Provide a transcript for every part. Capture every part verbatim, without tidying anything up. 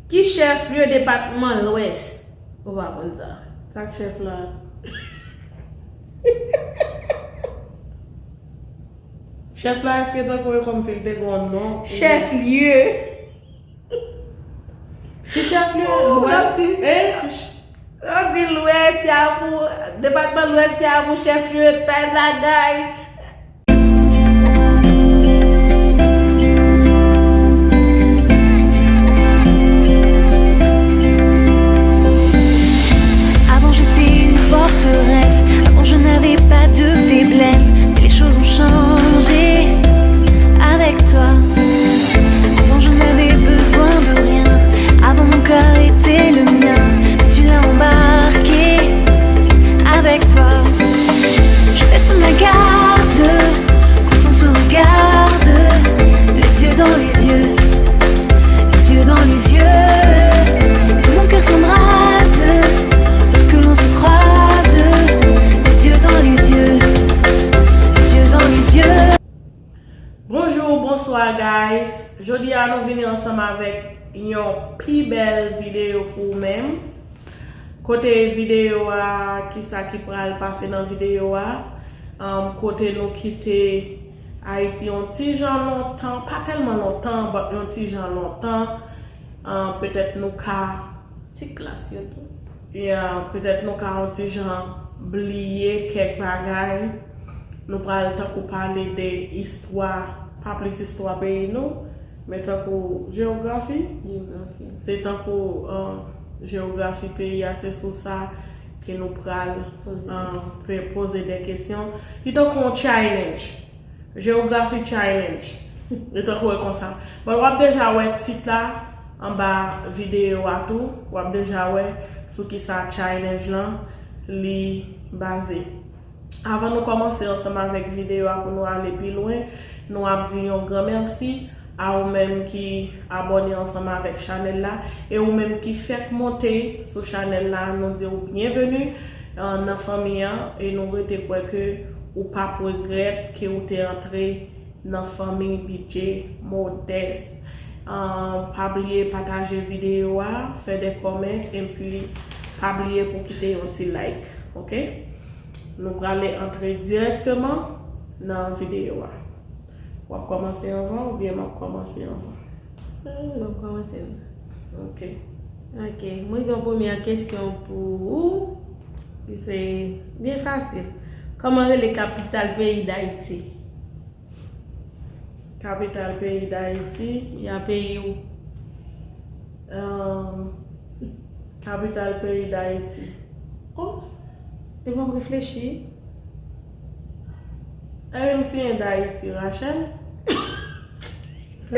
Ki chèf lye depatman Lwès? Ou pa konn sa. Sa k chèf la? Chèf la, èske tankou e kòmsi l te gen yon non? Chèf lye. Ki chèf lye? Oh, Lwès? Nan di Lwès, y a pou, depatman Lwès, y a pou chèf lye, tay bagay. Avant j'étais une forteresse, avant je n'avais pas de faiblesse, mais les choses ont changé avec toi. Avant je n'avais besoin de rien, avant mon cœur était le mien, mais tu l'as embarqué avec toi. Je baisse ma garde quand on se regarde, les yeux dans les yeux, les yeux dans les yeux. Mon cœur s'embrase lorsque l'on se croise, les yeux dans les yeux, les yeux dans les yeux. Bonjou, bonswa guys. Jodi a nou vini ansanm avèk yon pi bèl videyo pou ou menm. Kote videyo a, kisa ki pral pase nan videyo a? Kote nou kite Ayiti yon ti jan lontan, pa tèlman lontan, but yon ti jan lontan. Petèt nou ka Ti klas yo tou. Yeah, petèt nou ka yon ti jan bliye kèk bagay. Nou pral tankou pale de istwa, pa plis istwa peyi nou, men tankou jewografi. Jewografi. Se tankou jewografi peyi a, se sou sa ke nou pral poze de kesyon. Li tankou yon challenge. Jewografi challenge. Li tankou e konsa. Bon, w ap deja wè tit la anba videyo a tou. W ap deja wè sou kisa challenge lan li baze. Avan nou kòmanse ansanm avèk videyo a pou nou ale pi lwen, nou ap di yon gran mèsi a ou menm ki abòne ansanm avèk chanèl la e ou menm ki fèk monte sou chanèl la, nou di w byenveni nan fanmi an e nou rete kwè ke ou p ap regrèt ke ou te antre nan fanmi bidje modès. Pa bliye pataje videyo a, fè de kòmè epi pa bliye pou kite yon ti like, oke? Nou prale antre dirèkteman nan videyo a. W ap kòmanse anvan oubyen m ap kòmanse anvan? M ap kòmanse. Oke. Oke, mwen gen yon premyè kesyon pou ou. Li se byen fasil. Kòman rele kapital peyi Dayiti? Kapital peyi Dayiti. Ya peyi w. Kapital peyi Dayiti. Oh, e w ap reflechi. Epi m siyen Dayiti, Rachel. Sa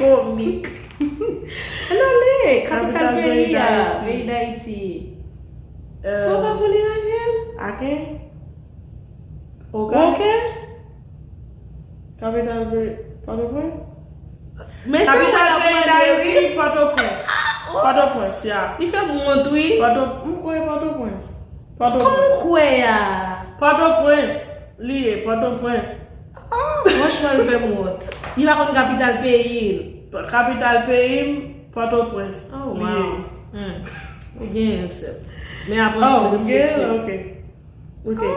komik. Ann ale, kapital peyi a, peyi Dayiti. Sa w pa konnen, Rachel? Aken? Oke. Kapital peyi Pòtoprens? Men se mwen k ap mande wi. Pòtoprens. Pòtoprens, ya. Li fè m wont wi. Pòto, m kwè Pòtoprens. Pòtoprens. Kòman w kwè a? Pòtoprens. Li ye, Pòtoprens. Franchman, li fè m wont. Li pa konn kapital peyi l. Kapital peyi m, Pòtoprens. Oh, wow. Ou genyen, sè. Men aprann refleksyon. Ok.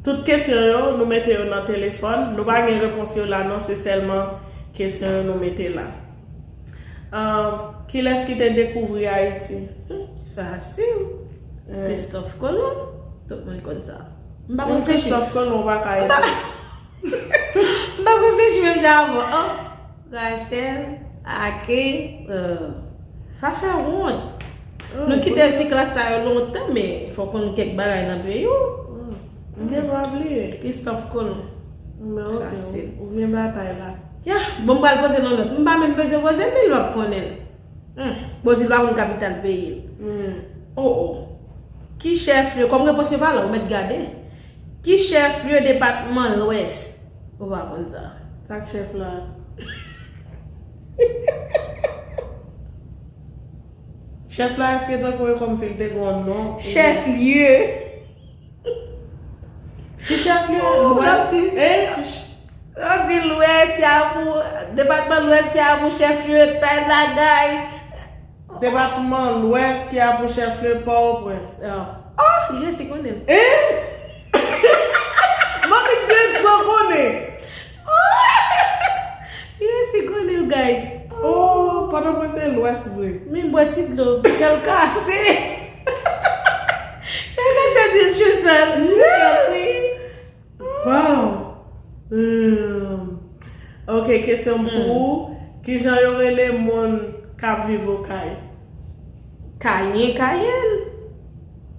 Tout kesyon yo, nou mete yo nan telefòn. Nou pa gen repons yo la non, se sèlman kesyon yo nou mete la. Kilès ki te dekouvri Ayiti? Fasil. Christophe Colomb. Tout moun konn sa. M pa konn flechi. Christophe Colomb pa ka ede. M pa konn flechi menm jan avè w. Rachel, Ake, sa fè wont. Nou kite ti klas sa yo lontan, men fòk konn kèk bagay nan peyi w. M te pa bliye. Christophe Colomb. Men ok, ou gen batay la. Ya, bon, m pral poze l yon lòt. M pa menm bezwen poze l, men l w ap konnen l. Poze l, w ap konn kapital peyi l. Oh, oh. Ki chèf lye, kòm repons yo pa la, ou mèt gade. Ki chèf lye depatman Lwès? Ou pa konn sa. Sa k chèf la? Chèf la, èske tankou e kòmsi l te gen yon non? Chèf lye. Ki chèf lye? Lwès. Yo di Lwès, y a pou Depatman Lwès ki a pou chèf lye, Tay Lagay. Depatman Lwès ki a pou chèf lye, Pòtoprens. Oh, oh, li resi konnen l. Eh? Manmi gen zan konnen. Li resi konnen l, guys. Oh, Pòtoprens se Lwès vre. Men bwè ti dlo, kè l kase. Kè l kase di chou sa. Wow. Hmm. Ok, kesyon pou ou. Kijan yo rele moun k ap viv Okay? Kayen, Kayen.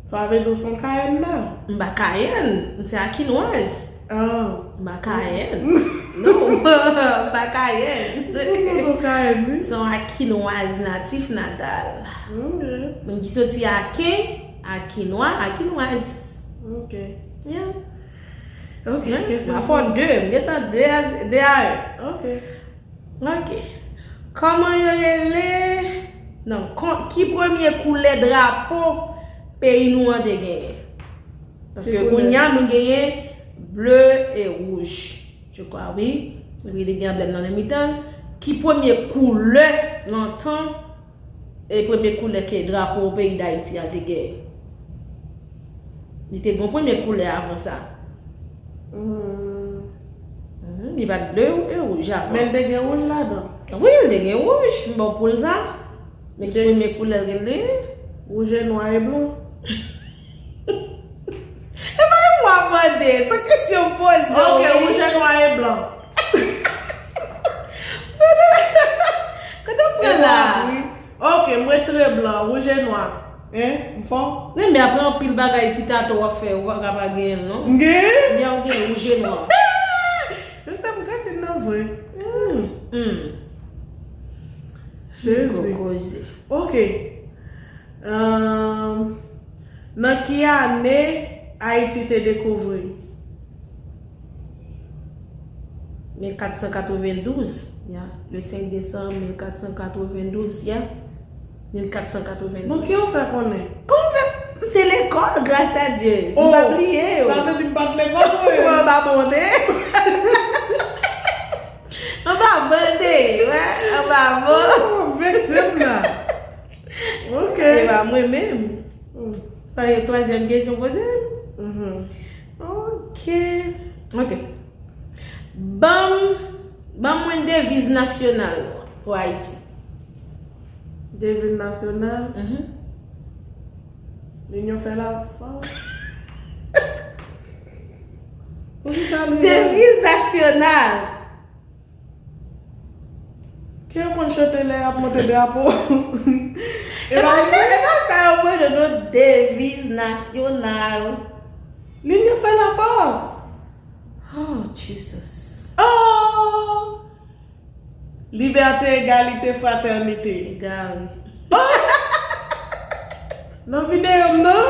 Sa vle di w se yon Kayen nan? M pa Kayen, m se Akinwaz. Ah. M pa Kayen. Non, m pa Kayen. Ou se yon Kayen, wi. Se yon Akinwaz natif natal. Ok. Moun ki soti Aken, Akinwa, Akinwaz. Ok. Yeah. Ok, men, kesyon m a fè de, m gentan de a, de a en. Ok. Ok. Kòman yo rele? Non, kon, ki premye koulè drapo peyi nou an te genyen? Paske kounye a nou genyen ble e wouj. Je crois, wi. Epi li gen anblèm nan nan mitan. Ki premye koulè lontan, e premye koulè ke drapo peyi Dayiti a te genyen? Li te gen premye koulè avan sa. Hmm. Mhm, li pa t ble e wouj avan. Men l te gen wouj ladan. Wi, li te gen wouj. M ba w poul sa. Men ki premye koulè l te genyen? Wouj e nwa e blan. E pa yon w ap mande, se yon kesyon m poze w. Ok, wi. Wouj e nwa e blan. Kote w pran la? Ok, m retire blan, wouj e nwa. Hein? M fò? Men, men apre anpil bagay ti tato w ap fè, ou pa ka pa genyen l, non. M genyen? Byen, ou genyen wouj e nwa. Men sa m gade nan vre. Hmm. Hmm. Jezi. Gwo koze. Ok. Ahn, nan ki ane Ayiti te dekouvri? Mil kat san katrevendouz, ya. Le senk desanm mil kat san katrevendouz, ya. Mil kat san katrevendouz. Bon, ki w fè konnen? Kòman w fè? M te lekòl, gras a Dye. M pa bliye yo. Sa vle di m pa t lekòl, wi. Mwen m pa abone. M pa abone, wè. M pa bon. Oh, vekse m la. Ok. E pa mwen menm. Hmm. Sa yo twazyèm kesyon poze m? Mhm. Ok. Ok. Ban m, ban mwen deviz nasyonal nou an pou Ayiti. Deviz nasyonal? Mhm. L'union fait la force. Poukisa l'union? Deviz nasyonal. Ke yo konn chante lè y ap monte drapo? E pa sa yo mande nou deviz nasyonal. L'union fait la force. Oh, Jesus. Oh! Liberté, égalité, fraternité. Egare. Nan videyo m nan?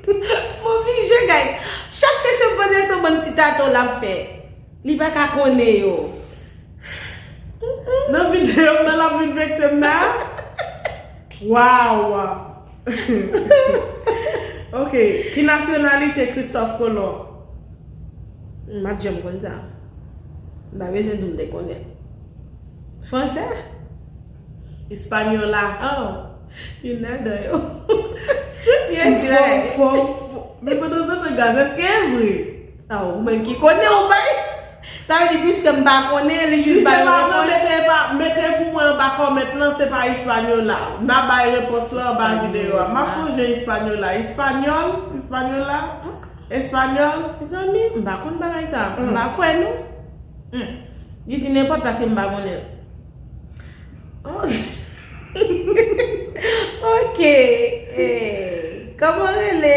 M oblije, guys. Chak kesyon m poze se yon bann ti tato l ap fè. Li pa ka konnen yo. Nan videyo m nan l ap vin vekse m la. Waw. Ok. Ki nasyonalite Christophe Colomb? M pa t janm konn sa. M pa bezwen di w m te konnen. Fransè? Espanyola. Oh, youn ladan yo. Yes, right. Fò, fò, fò. Men pandan se tan, gaz, èske e vre? Ah, ou menm ki konnen, ou bay. Sa vle di, piske m pa konnen, li jis bay yon repons. Si se pa vre, mete pa, mete pou mwen anba kòmèt lan, se pa Hispaniola. N a bay repons lan anba videyo a. M ap sonje Hispaniola. Espanyòl? Hispaniola? Espanyòl? Mezanmi, m pa konn bagay sa. M pa kwè, non. Hmm. Li di nenpòt paske m pa konnen. Oh. Ok. Eh, kòman rele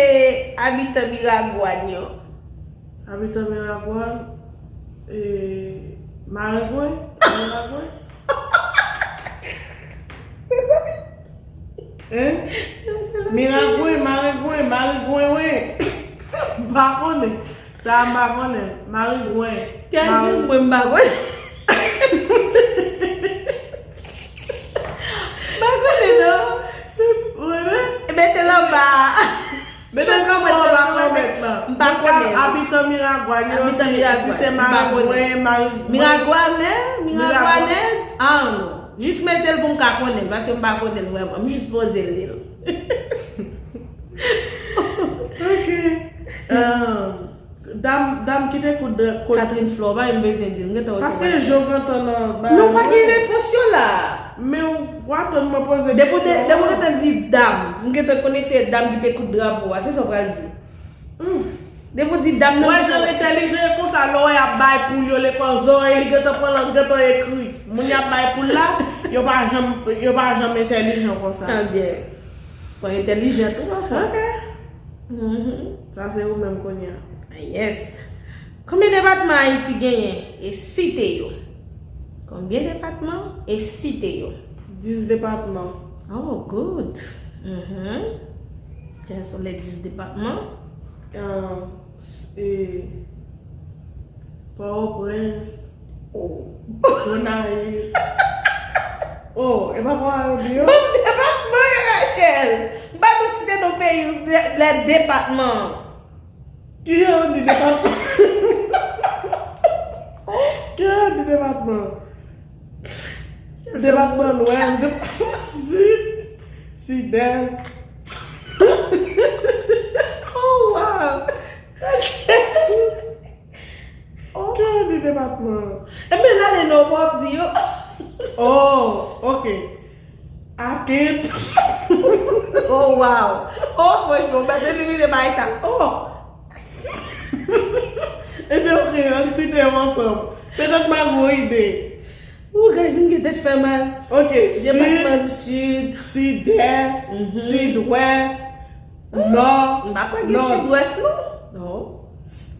abitan Miragwàn yo? Abitan Miragwàn, eh, Marengwen? Miragwàn? Hein? Miragwen, Marengwen, Marigwen, wen. M pa konnen. Sa a m pa konnen. Marigwen. Kèl Mari- mwen m pa konnen. M pa konnen non. Mete l anba. Mete l anba kòmèt lan. M pa konnen. Abitan Miragwàn yo, si se Marigwen, Marigwen. Miragwàn, men. Mil Avwanèz? Ah non. Jis mete l pou m ka konnen l, paske m pa konnen l vrèman. M jis poze l li l. Ok. Um, dam, dam ki te koud kot Catherine Flore, pa menm bezwen di l. M gentan resevwa. Paske je w gentan nan ba. Nou pa gen repons yo la. Men w pa tann mwen poze kesyon. Depi w te, depi w gentan di dam, m gentan konnen se dam ki te koud drapo a. Se sa w pral di. Hmm. Depi w di dam nan. Wè jan l entèlijan e konsa, lè w wè y ap bay poul yo lekòl zòrèy, li gentan pran lang, gentan ekri. Moun y ap bay poul la, yo pa janm, yo pa janm entèlijan konsa. Ah, byen. Fò entèlijan tou, anfen. Ok. Mhm. Sa se ou menm kounye a. Yes. Konbyen depatman Ayiti genyen? E site yo. Konbyen depatman? E site yo. Dis depatman. Oh, good. Mhm. Quels sont les dix départements? Ah, s- e, Pòtoprens, oh, Gonayiv. Oh, e pa Pòtoprens yo? Ban m depatman yo, Rachel. M pa nou site non peyi, lè depatman. Ki jan w di depatman? Ki jan w di depatman? Depatman Lwès, depatman Sid, Sidès. Oh, wow! Oh, ki jan w di depatman? Ebyen, lale non, w ap di yo. Oh, ok. Atent. Oh, wow. Oh, franchman, m pa te devine bagay sa. Oh. Ebyen, ok, ann site yo ansanm. Petèt m a gen yon ide. Oh, guys, m gen tèt fè mal. Ok, Sid, Depatman di Sid. Sidès, mhm, Sidwès, Nò, m pa kwè gen Nò. Sidwès, non. Non.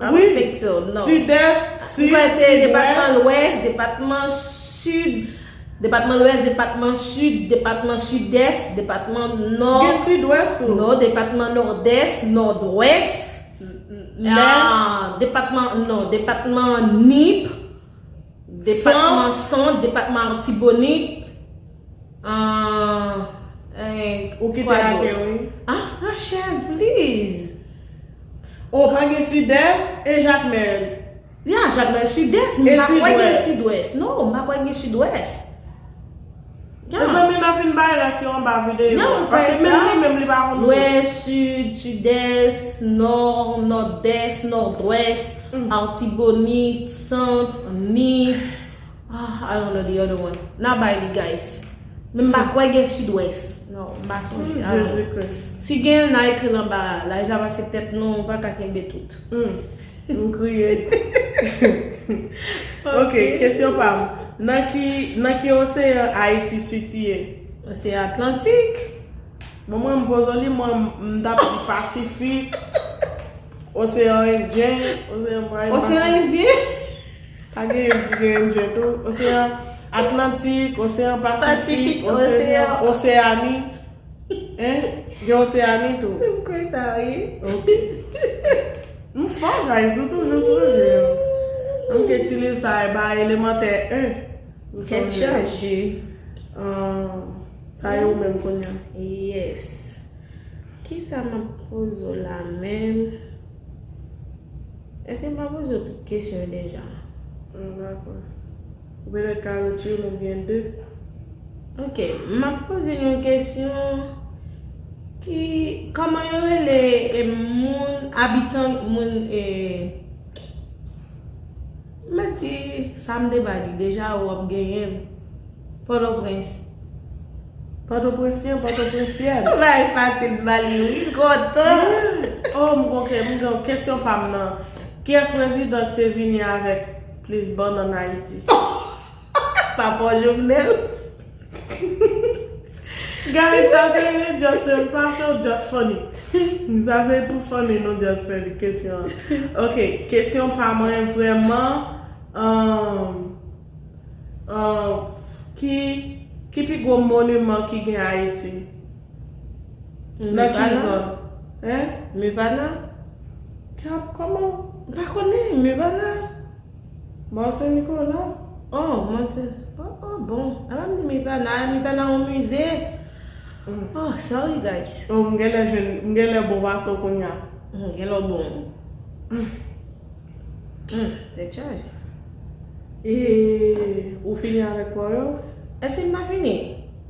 I don't think so, non. Sidès, Sid, Sidwès. M kwè se depatman Lwès, depatman Sid, depatman Lwès, depatman Sid, depatman Sidès, depatman Nò. Gen Sidwès tou. Non, depatman Nòdès, Nòdwès. Lès. Ah, depatman, non, depatman Nip. Depatman Sant, depatman Artibonit. Ah, eh, ou kite kwa dòt? Ah, Rachel, please. Oh, pa gen Sidès e Jakmèl. Ya, Jakmèl Sidès, m pa kwè gen Sidwès. Non, m pa kwè gen Sidwès. Ya. Mezanmi, n a fin bay rès yo anba videyo a. Paske menm li menm li pa konn. Lwès, Sid, Sidès, Nò, Nòdès, Nòdwès, Artibonit, Sant, Nip. Ah, I don't know the other one. N a bay li, guys. Men m pa kwè gen Sidwès. Non, m pa sonje. I don't know. Jezi Kris. Si gen, n a ekri l anba a. Laj la pase tèt nou, nou pa ka kenbe tout. M kriye. Ok, kesyon pa m. Nan ki, nan ki oseyan Ayiti sitiye? Oseyan Atlantik. Bon, mwen, m poze w li, mwen, m t ap di Pasifik, Oseyan Endyen, Oseyan Pasifik. Oseyan Endyen? Pa gen, gen Endyen tou. Oseyan Atlantik, Oseyan Pasifik, Pasifik, Oseyan, Oseyan. Oseyani. Hein? Gen Oseyani tou. M kwè sa, wi. Ok. M fò, guys, nou toujou sonje yo. Ann ke ti liv sa e ba elemantè en. M sonje. Tèt chaje. Ah, sa e ou menm kounye a. Yes. Kisa m ap poze w la menm? Èske m pa poze w tout kesyon yo deja? M pa kwè. Ou petèt ka retire m oubyen de. Ok, m ap poze nou yon kesyon ki, kòman yo rele, e, moun, abitan, moun, e, m mèt di sa m te ba li deja, w ap genyen l. Pòtoprens. Pòtoprensyen, Pòtoprensyen. Bagay fasil ba li, wi, kontan. Oh, m gon ke, m gon kesyon pa m nan. Kiyès prezidan ki te vini avèk plis bannann Ayiti? Papa Jovenel. Guys, sa se just, sa se just funny. Sa se pou funny nou just fè kesyon an. Ok, kesyon pa mwen vrèman. Um, Ah, ki, ki pi gwo moniman ki gen Ayiti? Nan ki zòn? Hein? Mivana? Ki ap kòman? M pa konnen, Mivana. Mont Saint Nicolas? Oh, Mont Saint, oh, oh, bon. Apa m di Mivana, Mivana yon mize. Mm. Oh, sorry, guys. Oh, m genlè jwenn, m genlè bon pase w kounye a. M genlè bon. Mm. Hmm, tèt chaje. E ou fini avèk pò yo? Èske m pa fini?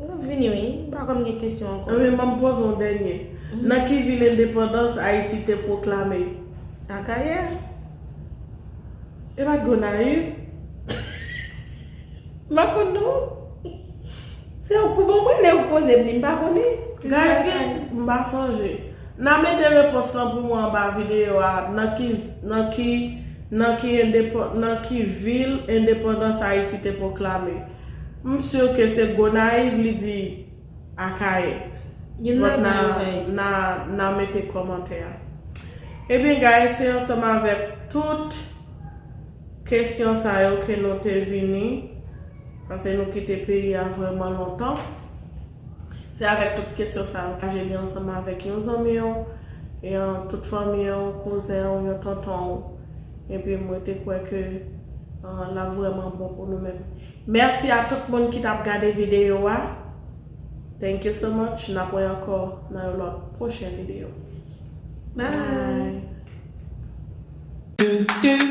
M ap fini, wi. M pa kwè m gen kesyon ankò. Anben, ban m poze yon dènye. Nan ki vil endepandans Ayiti te pwoklame? Akayè. E pa t Gonayiv? M pa konn non. Se ou pou ban mwen lè ou poze m li, m pa konnen. Guys, gen, m pa sonje. N a mete repons lan pou mwen anba videyo a. Nan ki, nan ki, nan ki endepan-, nan ki vil endepandans Ayiti te pwoklame? M si ke se Gonayiv li di Akayè. Youn But ladan na, yo, guys. na, na mete kòmantè a. Ebyen, guys, se ansanm avèk tout kesyon sa yo ke nou te vini. Paske nou kite peyi a vrèman lontan. Se avèk tout kesyon sa yo ke m vini ansanm avèk yon zanmi w, e, an, tout fanmi w, kouzen w, yon tonton w. Epi mwen te kwè ke, an, l ap vrèman bon pou nou menm. Mèsi a tout moun ki t ap gade videyo a. Thank you so much. N ap wè ankò nan yon lòt pwochen videyo. Bye. Bye.